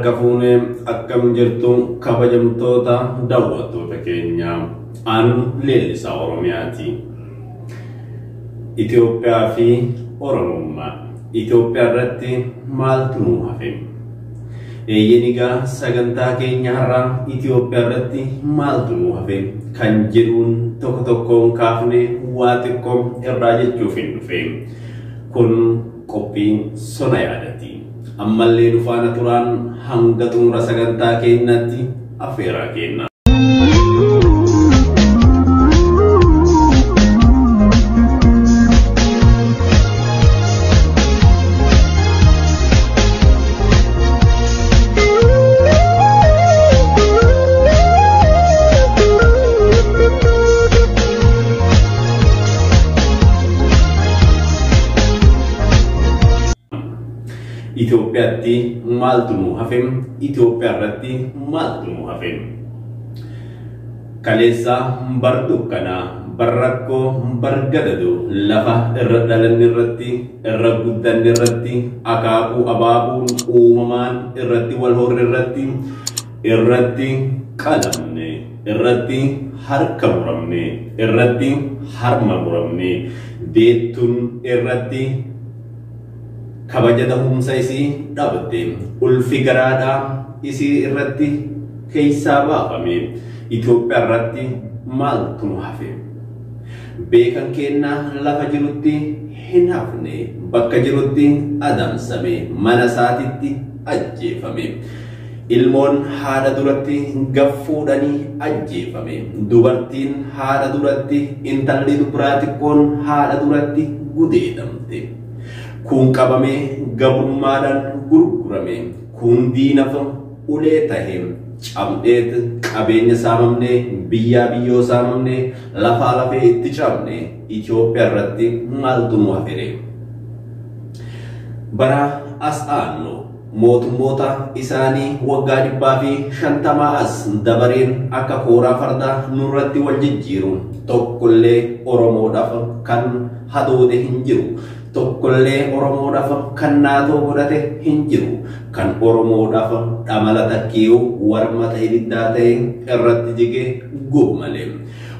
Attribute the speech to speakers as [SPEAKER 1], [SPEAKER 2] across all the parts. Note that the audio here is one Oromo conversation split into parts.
[SPEAKER 1] Harka fuunee akkam jirtu kabajamtoota daawwattoota keenya an leellisaa Oromiyaati. Itoophiyaa fi Oromummaa. Itoophiyaa irratti maaltu nu hafe? Eeyyeen egaa sagantaa keenya har'aa Itoophiyaa irratti maaltu nu hafe kan jedhuun tokko tokkoon kaafnee waa xiqqoo irraa jechuuf hin dhufe. Kun qophii sona yaadati. Ammallee nu faana turaan hanga xumura sagantaa keenyaatti affeeraa kenna. Itoophiyaatti maaltu nu hafe? Itoophiyaa irratti maaltu nu hafe? Kaleessa bar dukkanaa, bar rakkoo, bar gadadoo lafa irra dhalanne irratti, irra guddanne irratti, akaakuu abaabuun uumamaan irratti wal horre irratti, irratti qalamne, irratti harka muramne, irratti harma muramne, deettuun irratti kabaja dahumsa isii dhabde, ulfi garaadhaa isii irratti keessaa baafame. Itoophiyaa irratti maaltu nu hafe? Beekan keenna lafa jirutti hin hafne, bakka jirutti adamsame, mana isaatitti ajjeefame. Ilmoon haadha duratti gaffuudhanii ajjeefame. Dubartiin haadha duratti, intalli dubaraa xiqqoon haadha duratti gudeedamte. Kun qabamee gabrummaadhaan gurgurame. Kun diinaaf ulee tahe. Cabneet qabeenya saamamne, biyyaa biyyoo saamamne, lafaa lafee itti cabne. Itoophiyaa irratti maaltu nu hafere? Bara as aannu mootummoota isaanii waggaa 150 as dabareen akka kooraa fardaa nurratti wal jijjiiru. Tokkollee Oromoodhaaf kan hadoode hin jiru. Tokkollee Oromoodhaaf kan naatoo godhate hin jiru. Kan Oromoodhaaf dhamala takkiiyu warmata ibiddaa ta'e irratti jigee gubu malee.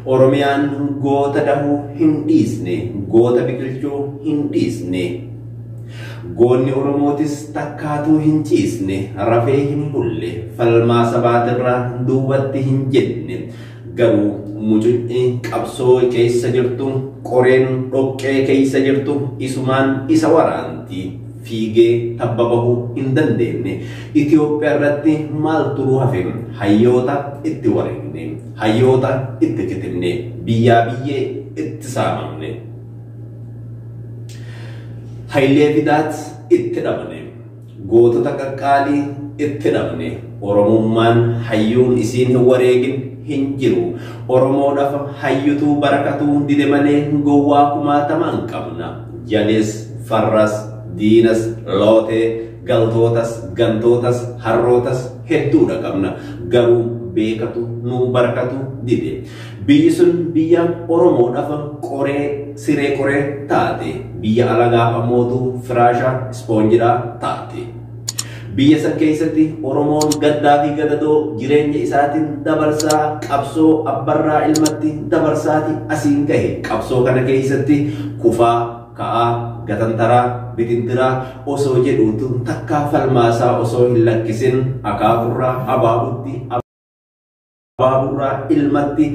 [SPEAKER 1] Oromiyaan goota dahuu hin dhiisne, goota biqilchuu hin dhiisne. Goonni Oromootis takkaatuu hin ciisne, rafee hin bulle, falmaa sabaatirraa duubatti hin jenne. Garuu mucucni qabsoo keessa jirtu, qoreen dhoqqee keessa jirtu isumaan isa waraanti. Fiigee tabba bahuu hin dandeenye. Itoophiyaa irratti maaltu nu hafe? Hayyoota itti wareegne, hayyoota itti kitimne, biyyaa biyyee itti saamamne. Hayilee Fidaat itti dhabne, gootota qaqqaalii itti dhabne. Oromummaan hayyuun isiin hin wareegin hin jiru. Oromoodhaaf hayyutuu barakatuu dide malee gowwaa kumaatamaan qabna. Jalees, farras, diinas, lootee, galtootas, gantootas, harrootas hedduudha qabna. Garuu beekatu nuu barakatu dide. Biyyi sun biyya Oromoodhaaf qoree siree qoree taate. Biyya alagaaf ammootu firaasha ispoonjidhaa taate. Biyya san keessatti Oromoon gaddaa fi gadadoo jireenya isaatiin dabarsaa qabsoo abbarraa ilmatti dabarsaati asiin gahe. Qabsoo kana keessatti kufaa, ka'aa, gatantaraa, bitintiraa osoo jedhuutu takkaa falmaasaa osoo hin lakkisin akaakurraa abaabutti, abaaburraa ilmatti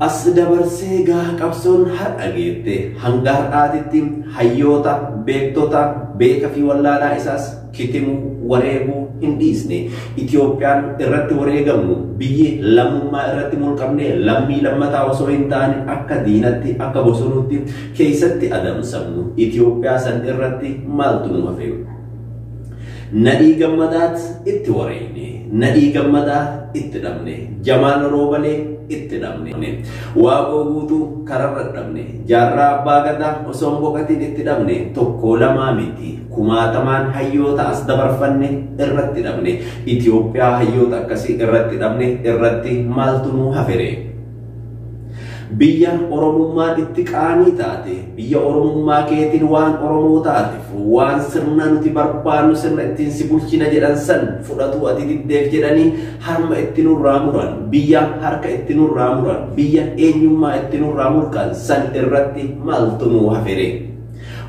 [SPEAKER 1] as dabarsee gaa qabsoon har'a geette. Hanga har'aatitti hayyoota, beektota, beeka fi wallaalaa isaas kitimuu, wareeguu hin dhiisne. Itoophiyaan irratti wareegamnu biyyi lammummaa irratti mulqamne lammii lammataa osoo hin taane akka diinatti, akka bosonuutti keessatti adamsamnu. Itoophiyaa san irratti maaltu nu hafe? Nadhii Gammadaat itti wareegne, Nadhii Gammadaa itti dhabne, Jamaal Roobalee itti dhabne, Waaqoo Guutuu kararra dhabne, Jaarraa Abbaa Gadaa osoo hin boqotin itti dhabne. Tokko lamaa miti, kumaatamaan hayyoota as dabarfanne irratti dhabne. Itoophiyaa hayyoota akkasii irratti dhabne irratti maaltu nu hafere? Biyya Oromummaan itti qaanii taate, biyya Oromummaa keetiin waan Oromoo taateef, waan sirna nuti barbaannu sirna ittiin si bulchina jedhan san fudhatu ati diddeef jedhanii harma itti nurraa muran, biyya harka itti nurraa muran, biyya eenyummaa itti nurraa murkan san irratti maaltu nuu hafere?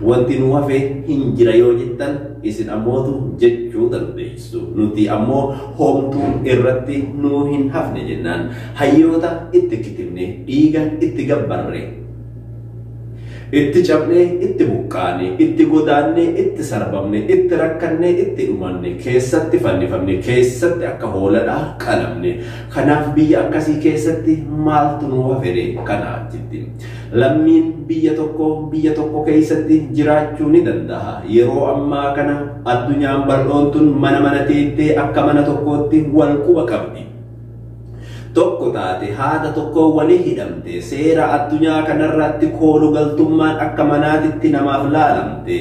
[SPEAKER 1] Wanti nu hafe hin jira yoo jettan isin ammootu jechuu dandeessu. Nuti ammoo homtuu irratti nuu hin hafne jennaan hayyoota itti kitimne, dhiiga itti gabbarre, itti cabne, itti buqqaane, itti godaanne, itti sarbamne, itti rakkanne, itti dhumanne, keessatti fannifamne, keessatti akka hooladhaa qalamne. Kanaaf biyya akkasii keessatti maaltu nu hafere kana achitti. Lammiin biyya tokko keessatti jiraachuu ni danda'a. Yeroo ammaa kana addunyaan bal'oon tun mana mana teettee akka mana tokkootti wal quba qabdi. Tokko taate haadha tokko walii hidhamte, seera addunyaa kanarratti koolu galtummaan akka manaatitti namaaf laalamte,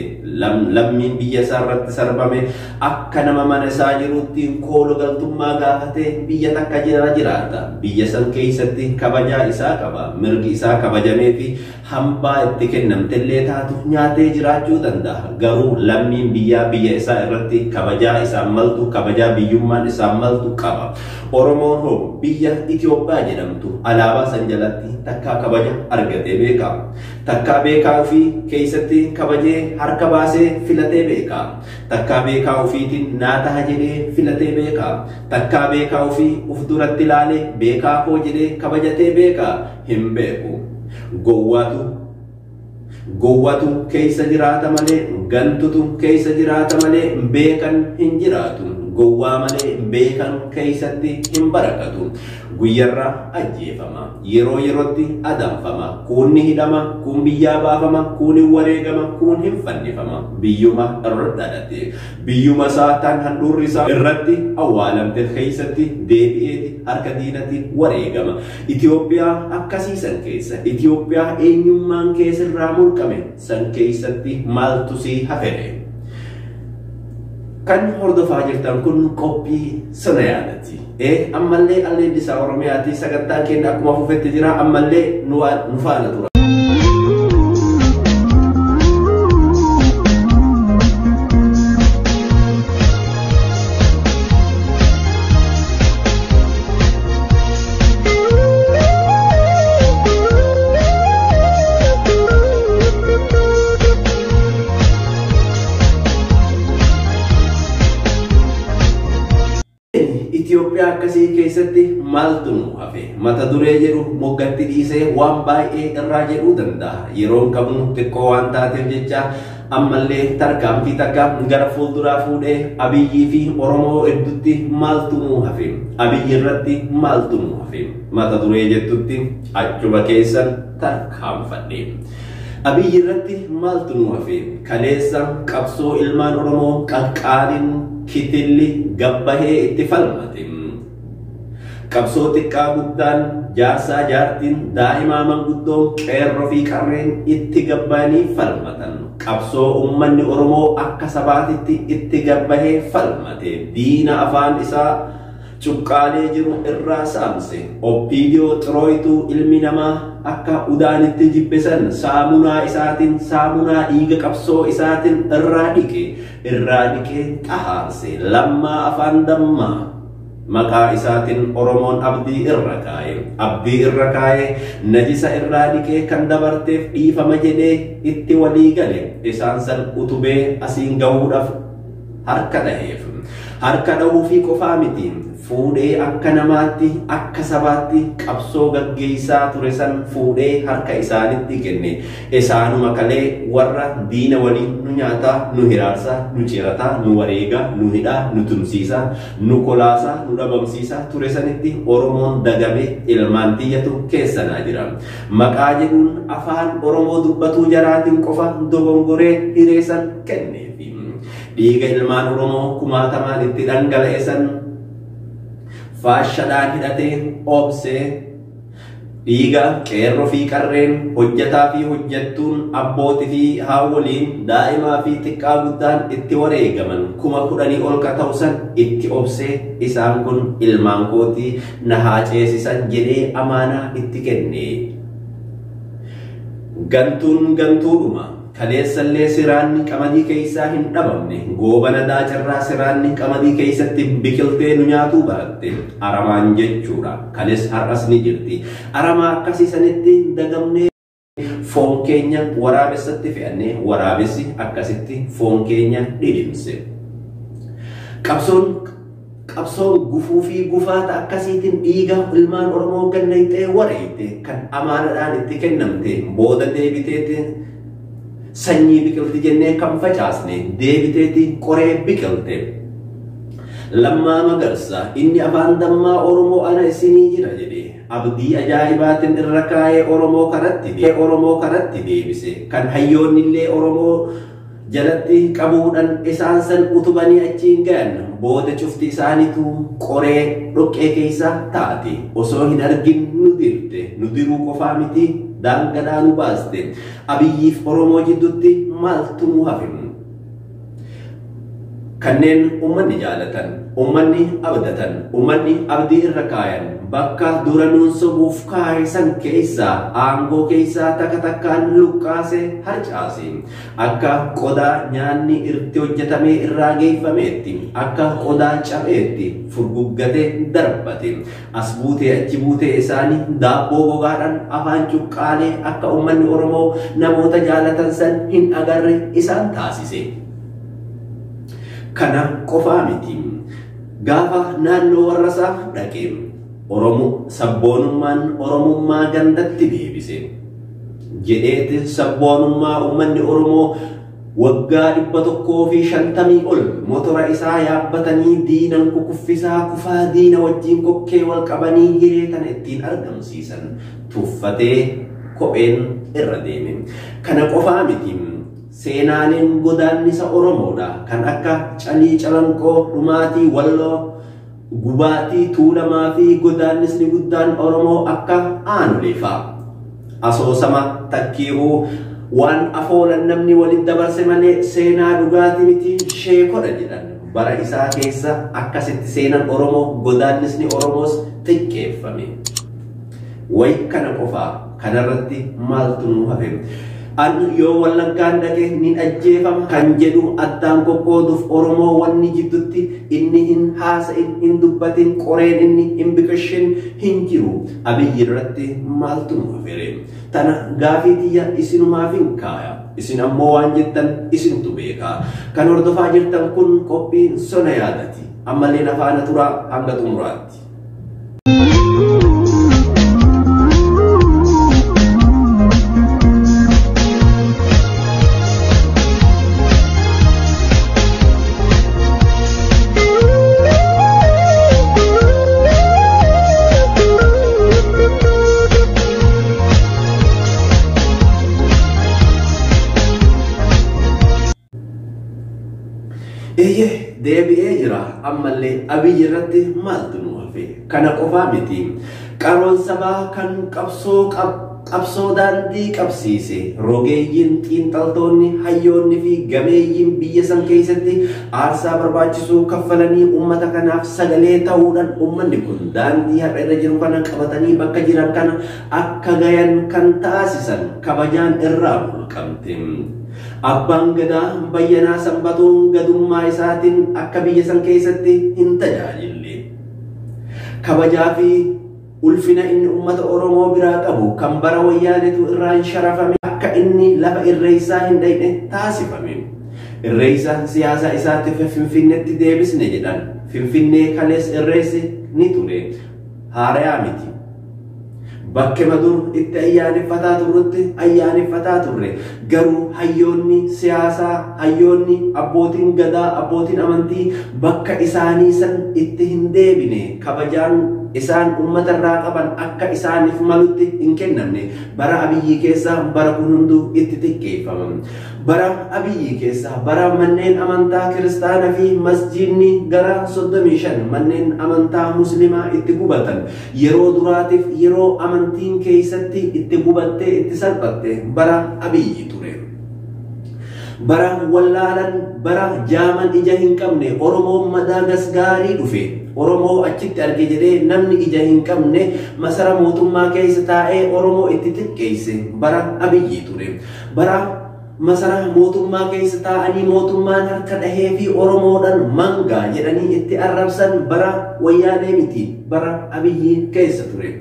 [SPEAKER 1] lammiin biyya isaa irratti sarbame akka nama mana isaa jirutti koolu galtummaa gaafate biyya takka jiraata. Biyya san keessatti kabajaa isaa qaba, mirgi isaa kabajamee fi hambaa itti kennamtellee taatu nyaatee jiraachuu danda'a. Garuu lammiin biyyaa biyya isaa irratti kabajaa isaan maltu, kabajaa biyyummaan isaan maltu qaba. Oromoon hoo biyya Itoophiyaa jedhamtu alaabaa san jalatti takkaa kabaja argatee beeka. Takkaa beekaa ofii keessatti kabajee harka baasee filatee beeka. Takkaa beekaa ofiitiin naa taha jedhee filatee beeka. Takkaa beekaa ofii uf duratti ilaalee beekaa koo jedhee kabajatee beeka. Hin beeku. Gowwaatu keessa jiraata malee, gantutu keessa jiraata malee beekan hin jiraatu. Gowwaa malee beekan keessatti hin barakatu. Guyyarra ajjeefama, yeroo yerootti adamfama, kuun ni hidhama, kuun biyyaa baafama, kuun hin wareegama, kuun hin fannifama. Biyyuma irra dhalate, biyyuma isaa tan handhuurri isaa irratti awwaalamte keessatti deebi'eeti harka diinatti wareegama. Itoophiyaa akkasii san keessa, Itoophiyaa eenyummaan keessirraa mulqame san keessatti maaltu si hafere? Kan hordofaa jirtan kun qophii sona yaadati. Ammallee Alleellisaa Oromiyaati sagantaan keenya akkuma fufetti jira, ammallee nu faana tura. Itoophiyaa akkasii keessatti maaltu nu hafe? Mata duree jedhu moggatti dhiisee waan baay'ee irraa jedhuu danda'a. Yeroon qabnu xiqqoo waan taateef jecha ammallee tarkaanfii takka gara fuulduraa fuudhee Abiyyii fi Oromoo hedduutti maaltu nu hafe? Abiyyi irratti maaltu nu hafe? Mata duree jettutti achuma keessan tarkaanfadhe. Abiyyi irratti maaltu nu hafe? Kaleessa qabsoo ilmaan Oromoo qaqqaaliin kitilli gabbahee itti falmate. Qabsoo xiqqaa guddaan jaarsaa jaartiin daa'imaa manguddoon qeerroo fi qarreen itti gabbahanii falmatan. Qabsoo uummanni Oromoo akka sabaatitti itti gabbahee falmate. Diina afaan isaa cuqqaalee jiru irraa saamse. Oppiidiyoo xirooyituu ilmi namaa akka udaanitti jibbisan saamunaa isaatiin, saamunaa dhiiga qabsoo isaatiin irraa dhiqe xahaarse. Lammaa afaan dammaa maqaa isaatiin Oromoon abdii irra kaa'e, najisa irraa dhiqee kan dabarteef dhiifama jedhee itti walii gale. Isaan san utubee asiin gahuudhaaf harka dhaheef. Harka dhahuufii qofaa miti, fuudhee akka namaatti akka sabaatti qabsoo gaggeessaa ture san fuudhee harka isaanitti kenne. Isaanuma kalee warra diina waliin nu nyaataa, nu hiraarsaa, nu cirataa, nu wareegaa, nu hidhaa, nu tumsiisaa, nu kolaasaa, nu dhabamsiisaa ture sanitti Oromoon dagamee ilmaan tiyyatu keessanaa jira. Maqaa jedhuun afaan Oromoo dubbatuu jaraatiin qofa dogongoree hiree san kenneefi. Dhiiga ilmaan Oromoo kumaatamaan itti dhangala'e san faashadhaan hidhatee obsee dhiiga qeerroo fi qarreen, hojjetaa fi hojjettuun, abbootii fi haawwoliin, daa'imaa fi xiqqaa guddaan itti wareegaman 10,000 ol ka ta'u san itti obsee isaan kun ilmaan kootii na haa ceesisan jedhee amaanaa itti kenne. Gantuun gantuudhuma. Kaleessallee siraanni qamadii keessaa hin dhabamne. Goobana daacarraa siraanni qamadii keessatti biqiltee nu nyaatuu baratte. Aramaan jechuudha. Kalees har'as ni jirti. Aramaa akkasii sanitti dagamnee foon keenya waraabessatti fe'annee waraabessi akkasitti foon keenya dhidhimse. Qabsoon gufuu fi gufaata akkasiitiin dhiiga ilmaan Oromoo gannayxee wareeyte kan amaanaadhaan itti kennamte booda deebiteeti sanyii biqilti jennee kan facaasne deebiteeti qoree biqilte. Lammaa Magarsaa inni afaan dammaa Oromoo ana isinii jira jedhe abdii ajaa'ibaatiin irra kaa'ee Oromoo kanatti deebise kan hayyoonni illee Oromoo jalatti qabuudhaan isaan san utubanii achiin gahan booda cufti isaaniitu qoree dhoqqee keessa taate osoo hin argin nu dirte nu diruu qofaa miti daangadhaa nu baaste. Abiyyiif Oromoo jidduutti maaltu nu hafe? Kanneen uummanni jaalatan, uummanni abdatan, uummanni abdii irra kaayan bakka dura nuun sobuuf kaaye san keessaa aangoo keessaa takka takkaan luqqaase harcaase akka qodaa nyaanni irratti hojjetamee irraa geeffameetti akka qodaa cabeetti furguggatee darbate as buutee achi buutee isaanii daabboo gogaadhaan afaan cuqqaalee akka uummanni Oromoo namoota jaalatan san hin agarre isaan taasise. Kana qofaa miti. Gaafa naannoo warra isaa dhaqee Oromoo sabboonummaan Oromummaa gandatti deebise. Jedheeti sabboonummaa uummanni Oromoo waggaa 150 ol motora isaa yaabbatanii diinan kukuffisaa kufaa diina wajjin kokkee wal qabanii hiree tana ittiin argamsiisan tuffatee kopheen irra deeme. Kana qofaa miti. Seenaaleen godaannisa Oromoodha. Kan akka Calii Calanqoo, Dhumaatii Walloo, Gubaatii Tuulamaa fi godaannisni guddaan Oromoo akka Aanulee fa'a. Asoosama takkiiruu waan afoolan namni walitti dabarse malee seenaa dhugaatii miti sheekodha jedhan. Bara isaa keessa akkasitti seenaan Oromoo godaannisni Oromoos xiqqeeffame. Wayi kana qofaa kanarratti maaltu nu hafe? An yoo Wallaggaan dhaqe ni ajjeefama kan jedhu addaan qoqqooduuf Oromoo wanni jidduutti inni hin haasa'in hin dubbatin qoreen inni hin biqilshin hin jiru. Abiyyi irratti maaltu nu hafere? Tana gaafii tiyya isinumaaf hin kaaya. Isin ammoo waan jettan isintu beeka. Kan hordofaa jirtan kun qophii sona yaadati. Ammallee nafaana turaa hanga xumuraatti. Eeyyee deebi'ee jira ammallee Abiyyi irratti maaltu nu hafe? Kana qofaa miti. Qaroon sabaa kan qabsoo daandii qabsiise rogeeyyiin xiinxaltoonni hayyoonni fi gameeyyiin biyya san keessatti aarsaa barbaachisuu kaffalanii uummata kanaaf sagalee ta'uudhaan uummanni kun daandii har'a irra jiru kana qabatanii bakka jiran kana akka gayan kan taasisan kabajaan irraa mulqamte. Abbaan Gadaa Bayyanaa Sanbatoon gadummaa isaatiin akka biyya san keessatti hin tajaajille. Kabajaa fi ulfina inni uummata Oromoo biraa qabu kan bara wayyaanetu irraan sharafame akka inni lafa irreessaa hin dhayne taasifame. Irreessa siyaasa isaatiif Finfinneetti deebisne jedhan. Finfinnee kalees irreessi ni ture. Haarayaa miti. Bakkema dur itti ayyaaneffataa turrutti ayyaaneffataa turre. Garuu hayyoonni siyaasaa, hayyoonni abbootiin gadaa, abbootiin amantii bakka isaanii san itti hin deebine. Kabajaan isaan uummata irraa qaban akka isaaniif malutti hin kennamne. Bara Abiyyi keessa bara kun hunduu itti xiqqeeffama. Bara Abiyyi keessa bara manneen amantaa kiristaanaa fi masjiidni gara 35 manneen amantaa musliimaa itti gubatan. Yeroo duraatiif yeroo amantiin keessatti itti gubattee itti salphatte bara Abiyyi ture. Bara wallaalan, bara jaaman ija hin qabne Oromoon Madaagaskaarii dhufe. Oromoo achitti arge jedhee namni ija hin qabne masara mootummaa keessa taa'ee Oromoo itti xiqqeesse bara Abiyyi ture. Bara masara mootummaa keessa taa'anii mootummaan harka dhahee fi Oromoodhaan mangaa jedhanii itti arrabsan bara Wayyaanee miti, bara Abiyyi keessa ture.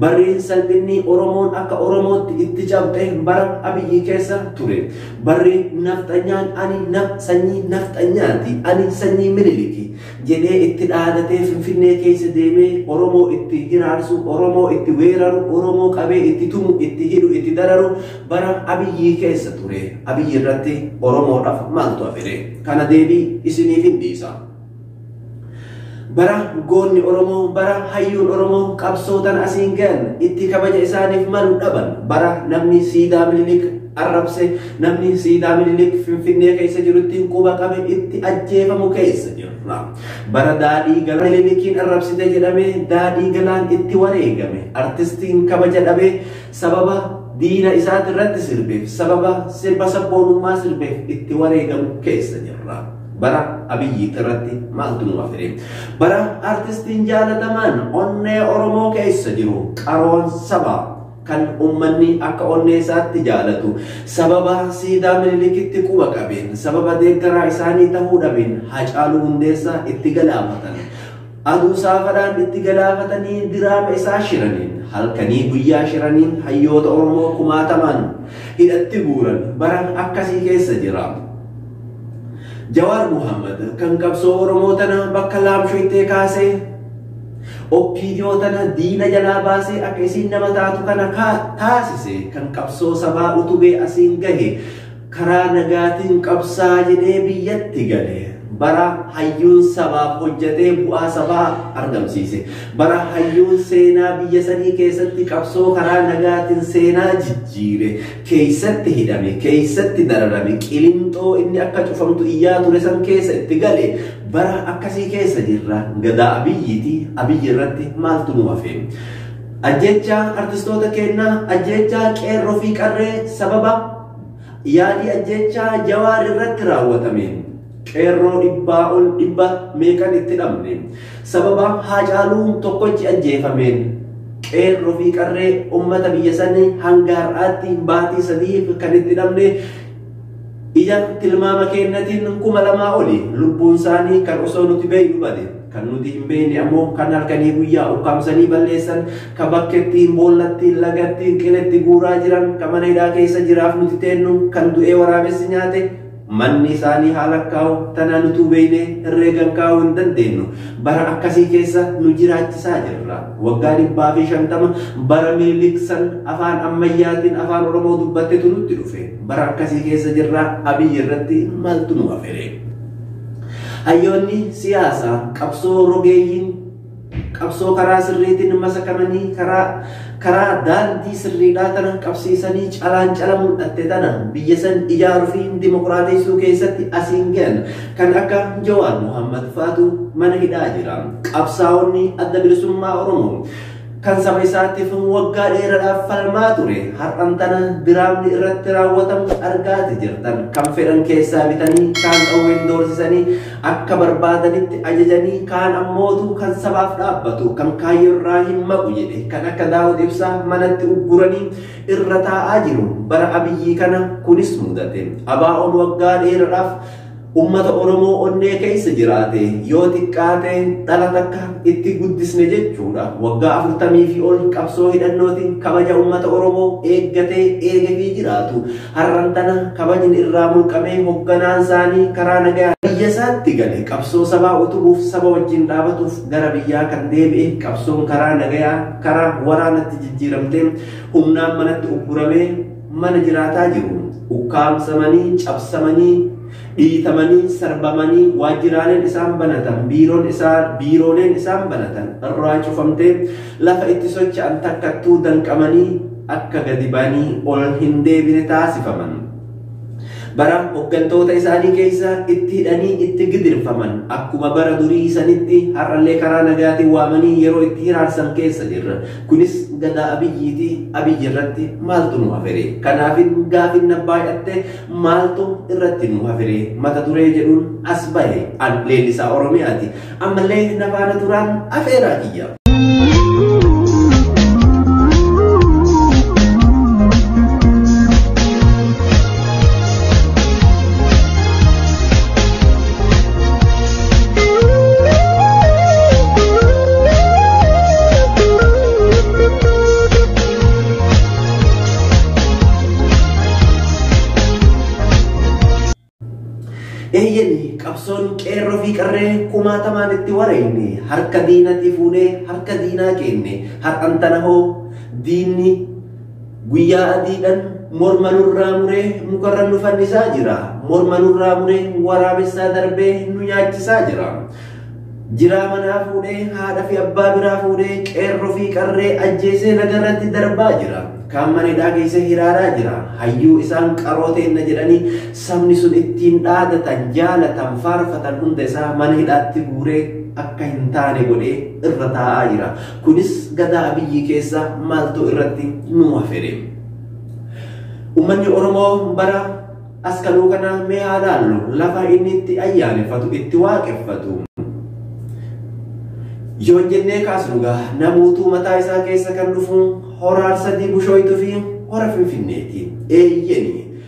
[SPEAKER 1] Barri salphinni Oromoon akka Oromootti itti cabxe bara Abiyyi keessa ture. Barri nafxanyaan ani sanyii nafxanyaati, ani sanyii Miniliki jedhee itti dhaadatee Finfinnee keessa deemee Oromoo itti hiraarsu, Oromoo itti weeraru, Oromoo qabee itti tumu, itti hidhu, itti dararu bara Abiyyi keessa ture. Abiyyi irratti Oromoodhaaf maaltu hafere? Kana deebii isiniif hin dhiisa. Bara goonni Oromoo, bara hayyuun Oromoo qabsootan asiin gahan itti kabaja isaaniif malu dhaban, bara namni siidaa Minilik arrabse, namni siidaa Minilik Finfinnee keessa jirutti quba qabe itti ajjeefamu keessa jirra. Bara daadhii galaan Minilikiin arrabsite jedhamee daadhii galaan itti wareegame, artistiin kabaja dhabee sababa diina isaati irratti sirbeef, sababa sirba sabboonummaa sirbeef itti wareegamu keessa jirra. Bara Abiyyi irratti maaltu nu hafere? Bara artistiin jaalatamaan onnee Oromoo keessa jiru, qaroon sabaa kan ummanni akka onnee isaatti jaalatu, sababa siidaa Minilikitti quba qabeen, sababa deeggaraa isaanii ta'uu dhabeen Haacaaluu Hundeessaa itti galaafatan. Aduu saafadhaan itti galaafatanii diraama isaa shiraniin, halkanii guyyaa shiraniin hayyoota Oromoo kumaatamaan hidhatti guuran bara akkasii keessa jira. Jawaar Muhammad kan qabsoo Oromoo tana bakka laamshoittee kaasee OPDO tana diina jalaa baasee akka isiin nama taatu kana taasise, kan qabsoo sabaa utubee asiin gahe, karaa nagaatiin qabsaa jedhee biyyatti gale. Bara hayyuun sabaaf hojjetee bu'aa sabaa argamsiise. Bara hayyuun seenaa biyya sanii keessatti qabsoo karaa nagaatiin seenaa jijjiire, keessatti hidhame, keessatti dararame, qilinxoo inni akka cufamtu iyyaa ture san keessa itti gale, bara akkasii keessa jirra. Gadaa Abiyyiiti. Abiyyi irratti maaltu nu hafe? Ajjechaa artistoota keenyaa, ajjechaa qeerroo fi qarree sababa yaadii ajjechaa Jawaar irratti raawwatameen qeerroo dhibbaa ol dhibba meeqan itti dhabne, sababa Haacaaluun tokkochi ajjeefameen qeerroo fi qarree ummata biyya sanii hanga har'aatti baatii sadiif kan itti dhabne ija tilmaama keenyatiin 2000 oli lubbuun isaanii kan osoo nuti beeknu bade, kan nuti hin beekne ammoo kan halkanii guyyaa ukkaamsanii balleessan, ka bakkeetti, boollatti, lagatti, qiletti guuraa jiran, ka mana hidhaa keessa jiraaf nuti teennu, kan du'ee waraabessi nyaate manni isaanii haala kaa'u tana nutuu beekne herreegan kaa'uu hin dandeenyu. Bara akkasii keessa nu jiraachisaa jirra. Waggaa 150 bara Minilik san afaan ammayyaatiin afaan Oromoo dubbattetu nutti dhufe. Bara akkasii keessa jirra. Abiyyi irratti maaltu nu hafere? Hayyoonni siyaasaa qabsoo rogeeyyiin qabsoo karaa sirriitiin masakamanii karaa daandii sirriidhaa tana qabsiisanii calaan cala mul'atte tana biyya san ijaaruu fi dimokiraateessuu keessatti asiin gahan kan akka Jawaar Muhammad faatu mana hidhaa jira. Qabsaa'onni adda bilisummaa Oromoo kan saba isaatiif waggaa dheeraadhaaf falmaa ture har'an tana diraamni irratti raawwatamu argaati jirtan. Kan fedhan keessaa bitanii, kaan qawween doorsisanii akka barbaadanitti ajajanii, kaan ammootu kan sabaaf dhaabbatu kan kaayyoo irraa hin maqu jedhe kan akka Daawud Ibsaa manatti ugguranii irra taa'aa jiru. Bara Abiyyii kana kunis mudate. Abaa'oon waggaa dheeraadhaaf ummata Oromoo onnee keessa jiraate yoo xiqqaate dhala takka itti guddisne jechuudha. Waggaa 40 fi ol qabsoo hidhannootiin kabaja ummata Oromoo eeggatee eegee jiraatu. Har'an tana kabajni irraa mulqamee hogganaan isaanii karaa nagaa biyya isaatti gale qabsoo sabaa utubuuf saba wajjin dhaabatuuf gara biyyaa kan deebi'e qabsoon karaa nagayaa karaa waraanatti jijjiiramtee humnaan manatti ugguramee mana jiraataa jiru. Ukkaamsamanii, cabsamanii, dhiitamanii, sarbamanii waajjiraaleen isaan banatan, biirooleen isaan banatan irraa cufamtee lafa itti socho'an takkattuu danqamanii akka gadi ba'anii ol hin deebine taasifaman. Bara hooggantoota isaanii keessa itti hidhanii itti gidirfaman akkuma bara durii sanitti har'allee karaa nagaatiin waamanii yeroo itti hiraarsan keessa jirra. Kunis gadaa Abiyyiiti. Abiyyi irratti maaltu nu hafere? Kanaafin gaafin baay'atte maaltu irratti nu hafere? Mata duree jedhuun as bahe an leellisaa Oromiyaati. Ammallee na faana turaan afeeraa kiyya. Eeyyani qabsoon qeerroo fi qarree kumaatamaan itti wareegne harka diinatti fuunee harka diinaa kenne har'an tana hoo diinni guyyaa adiidhaan morma nurraa muree mukarra nu fannisaa jira. Morma nurraa muree waraabessaa darbee nu nyaachisaa jira. Jiraa manaa fuudhee haadha fi abbaa biraa fuudhee qeerroo fi qarree ajjeesee lagarratti darbaa jira. Kaan mana hidhaa keessa hiraaraa jira. Hayyuu isaan qaroo teenna jedhanii sabni sun ittiin dhaadatan, jaalatan, faarfatan hunda isaa mana hidhaatti guuree akka hin taane godhee irra taa'aa jira. Kunis gadaa Abiyyi keessa maaltu irratti nu hafere? Uummanni Oromoo bara askaluu kana mee haa laallu lafa inni itti ayyaaneffatu, itti waaqeffatu. Yoon jennee kaasnu gaa namootuu mataa isaa keessa kan dhufu hora Arsadii Bushooyituu fi hora Finfinneeti. Eeyyeni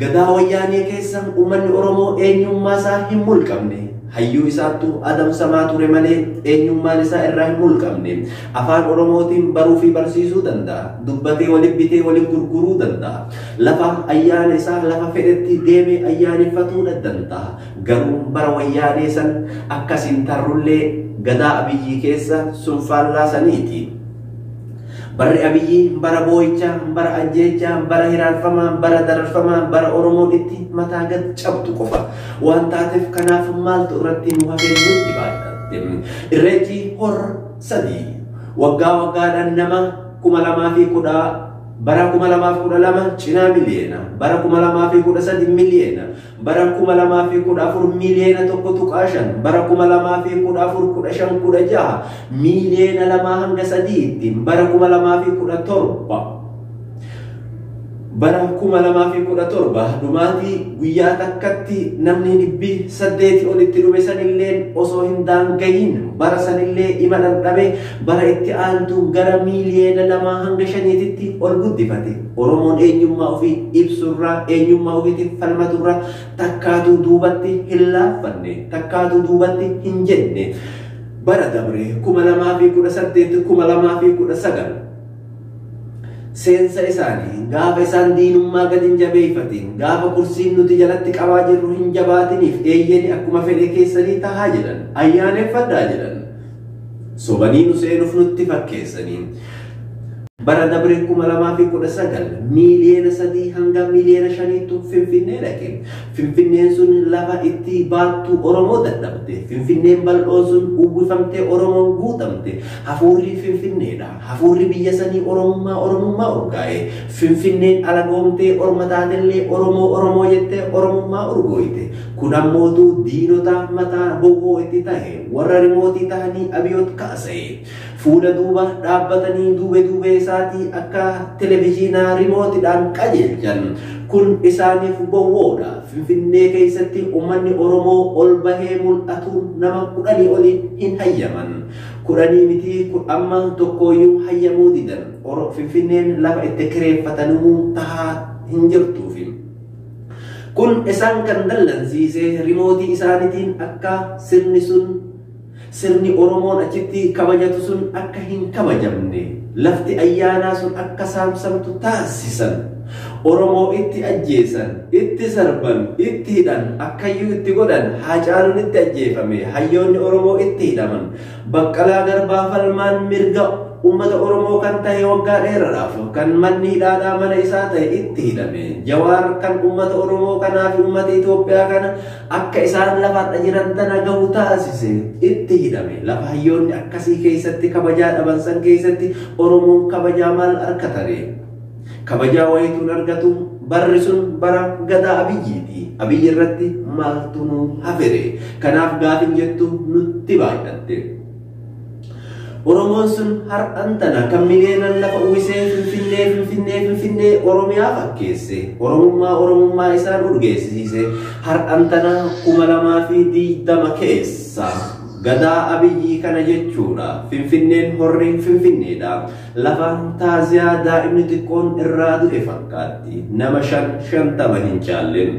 [SPEAKER 1] gadaa wayyaanee keessa uummanni Oromoo eenyummaa isaa hin mulqamne. Hayyuu isaattu adamsamaa ture malee eenyummaan isaa irraa hin mulqamne. Afaan Oromootiin baruu fi barsiisuu danda'a. Dubbatee waliin bitee waliin gurguruu danda'a. Lafa ayyaana isaa lafa fedhetti deemee ayyaaneffatuu danda'a. Garuu bara wayyaanee san akkasiin tarrullee gadaa Abiyyi keessa sun faallaa saniiti. Barri Abiyyi bara boo'ichaa, bara ajjeechaa, bara hiraarfamaa, bara dararfamaa, bara Oromoon itti mataa gad cabdu qofa. Waan taateef kanaaf maaltu irratti nu hafee nutti baay'atte. Irreechi hor sadii waggaa waggaadhaan nama 2010 bara 2012 cinaa miliyoona, bara 2013 miliyoona, bara 2014 miliyoona 1.5, bara 2014 15 16 miliyoona 2 hanga 3tti, bara 2017 bara 2017 dhumaatii guyyaa takkatti namni 800 olitti dhume sanillee osoo hin daangahin bara sanillee ima dhandhame bara itti aantu gara miliyoona 2 hanga 5tti ol guddifate. Oromoon eenyummaa ofii ibsurraa, eenyummaa ofiitiif falmaturraa takkaatuu duubatti hin laaffanne, takkaatuu duubatti hin jenne. Bara dabre 2018 2019 seensa isaanii gaafa isaan diinummaa gadi hin jabeeffatin, gaafa kursiin nuti jalatti qabaa jirru hin jabaatiniif eeyyeni akkuma fedhe keessanii tahaa jedhan, ayyaaneffadhaa jedhan. Sobanii nu seenuuf nutti fakkeessanii. Bara dabre 2019 miliyoona 3 hanga miliyoona 5tti Finfinnee dhaqe. Finfinneen sun lafa itti baattuu Oromoo dadhabde. Finfinneen bal'oon sun uwwifamtee Oromoon guutamte. Hafuurri Finfinneedha. Hafuurri biyya sanii Oromummaa Oromummaa urgaa'e. Finfinneen alagoomtee orma taatellee Oromoo Oromoo jettee Oromummaa urgooyte. Kun ammootu diinota mataa bowwoo itti tahe warra rimootii tahanii Abiyoot kaasa'e. Fuula duuba dhaabbatanii duube duubee isaatii akka televizyiinaa rimootiidhaan qajeelchan. Kun isaaniif bowwoodha. Finfinnee keessatti uummanni Oromoo ol bahee mul'atu nama 10 olii hin hayyaman. 10 miti amma tokkooyyuu hayyamuu didan. Finfinneen lafa itti kireeffatanuu tahaa hin jirtuufi. Kun isaan kan dallansiise rimootii isaaniitiin akka sirni sun sirni Oromoon achitti kabajatu sun akka hin kabajamne, lafti ayyaanaa sun akka saamsamtu taasisan. Oromoo itti ajjeesan, itti sarban, itti hidhan, akkayyuu itti godhan, Haacaaluun itti ajjeefame, hayyoonni Oromoo itti hidhaman. Baqqalaa Garbaa falmaan mirga uummata Oromoo kan ta'e waggaa dheeraadhaaf kan manni hidhaadhaa mana isaa ta'e itti hidhame. Jawaar kan uummata Oromoo kanaa fi uummata Itoophiyaa kana akka isaan lafarra jiran tana gahu taasise itti hidhame. Lafa hayyoonni akkasii keessatti kabajaa dhaban san keessatti Oromoon kabajaa maal argatare? Kabajaa wayituun argatu. Barri sun bara gadaa Abiyyiiti. Abiyyi irratti maaltu nu hafere? Kanaaf gaafin jettu nutti baay'atte. Oromoon sun har'an tana kan miliyoonan lafa uwwisee Finfinnee Finfinnee Finfinnee Oromiyaa fakkeesse. Oromummaa Oromummaa isaan urgeessise. Har'an tana 2020 keessa gadaa Abiyyii kana jechuudha. Finfinneen horri Finfinneedha. Lafa taaziyaa daa'imni xiqqoon irraa du'e fakkaatti. Nama 50 hin caalleen.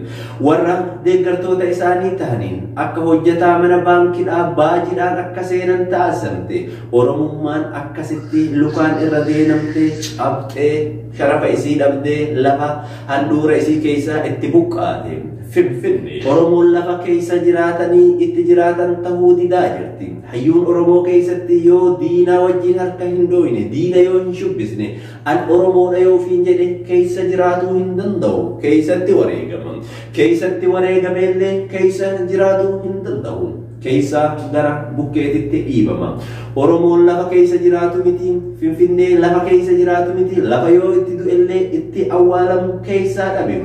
[SPEAKER 1] Warra deeggartoota isaanii ta'aniin akka hojjetaa mana baankiidhaa baajiidhaan akka seenan taasifamte. Oromummaan akkasitti lukaan irra deemamte cabxee sharafa isii dhabdee lafa handhuura isii keessaa itti buqqaate. Finfinnee. Oromoon lafa keessa jiraatanii itti jiraatan ta'uu didaa jirti. Hayyuun Oromoo keessatti yoo diinaa wajjin harka hin dhoyne, diina yoo hin shubbisne, an Oromoodha yoo ofiin jedhe keessa jiraatuu hin danda'u. Keessatti wareegama. Keessatti wareegameellee keessa jiraatuu hin danda'u. Keessa gara bukkeetitti dhiibama. Oromoon lafa keessa jiraatu miti, Finfinnee lafa keessa jiraatu miti, lafa yoo itti du'ellee itti awwaalamu keessaa dhabe.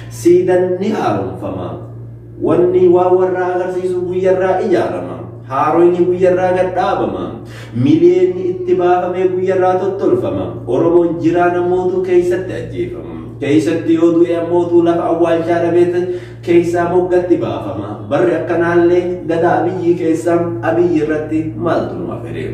[SPEAKER 1] Siidan ni haaromfama. Wanni waa warraa agarsiisu guyyarraa ijaarama. Haaroonni guyyarraa gad dhaabama. Miliyoonni itti baafamee guyyarraa tottolfama. Oromoon jiraan ammootu keessatti ajjeefama. Keessatti yoo du'e ammootu lafa awwaalchaa dhabeet keessaa moggatti baafama. Barri akkanaallee gadaa Abiyyii keessaa Abiyyi irratti maaltu nu hafere?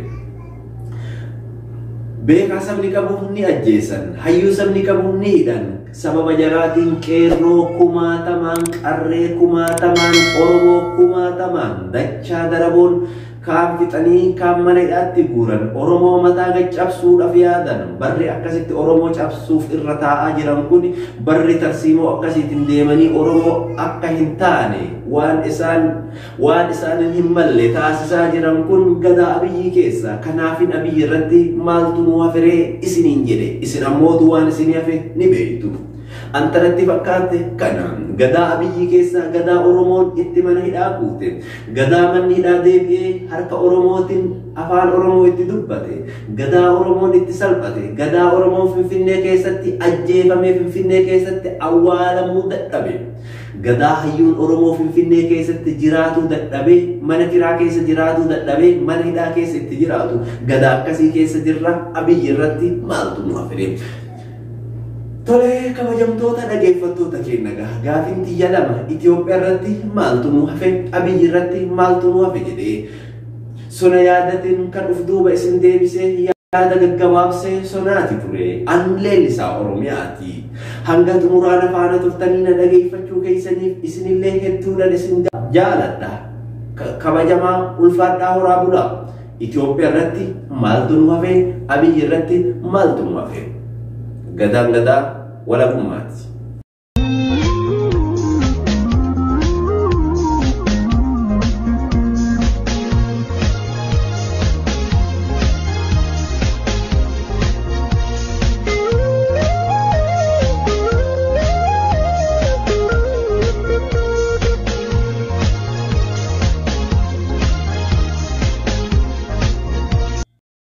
[SPEAKER 1] Beekaa sabni qabu ni ajjeesan, hayyuu sabni qabu ni hidhan. Sababa jaraatiin qeerroo kumaatamaan, qarree kumaatamaan, Oromoo kumaatamaan dachaa daraboon kaan fixanii kaan mana hidhaatti guuran. Oromoo mataa gad cabsuudhaaf yaadan. Barri akkasitti Oromoo cabsuuf irra taa'aa jiran kun barri tarsiimoo akkasiitiin deemanii Oromoo akka hin taane waan isaan hin malle taasisaa jiran kun gadaa Abiyyii keessa. Kanaafin Abiyyi irratti maaltu nu haferee isiniin jedhe. Isin ammootu waan isinii hafe ni beektu. Antanatti fakkaate kana gadaa Abiyyii keessa gadaa Oromoon itti mana hidhaa guute. Gadaa manni hidhaa deebi'ee harka Oromootiin afaan Oromoo itti dubbate. Gadaa Oromoon itti salphate. Gadaa Oromoon Finfinnee keessatti ajjeefamee Finfinnee keessatti awwaalamuu dadhabe. Gadaa hayyuun Oromoo Finfinnee keessatti jiraatuu dadhabe, mana kiraa keessa jiraatuu dadhabe, mana hidhaa keessa itti jiraatu. Gadaa akkasii keessa jirra. Abiyyi irratti maaltu nu hafere? Tolee, kabajamtoota dhaggeeffattoota keenya gaafin xiyya lama Itoophiyaa irratti maaltu nu hafe, Abiyyi irratti maaltu nu hafe jedhee sona yaadatiin kan uf duuba isin deebisee yaada gaggabaabsee sonaati ture. An leellisaa Oromiyaati. Hanga xumuraan faana turtanii na dhaggeeffachuu keessaniif isinillee hedduudhaan isin jaaladha. Kabajamaa ulfaadhaa horaa bulaa. Itoophiyaa irratti maaltu nu hafe, Abiyyi irratti maaltu nu hafe? Gadaan gadaa walabummaati.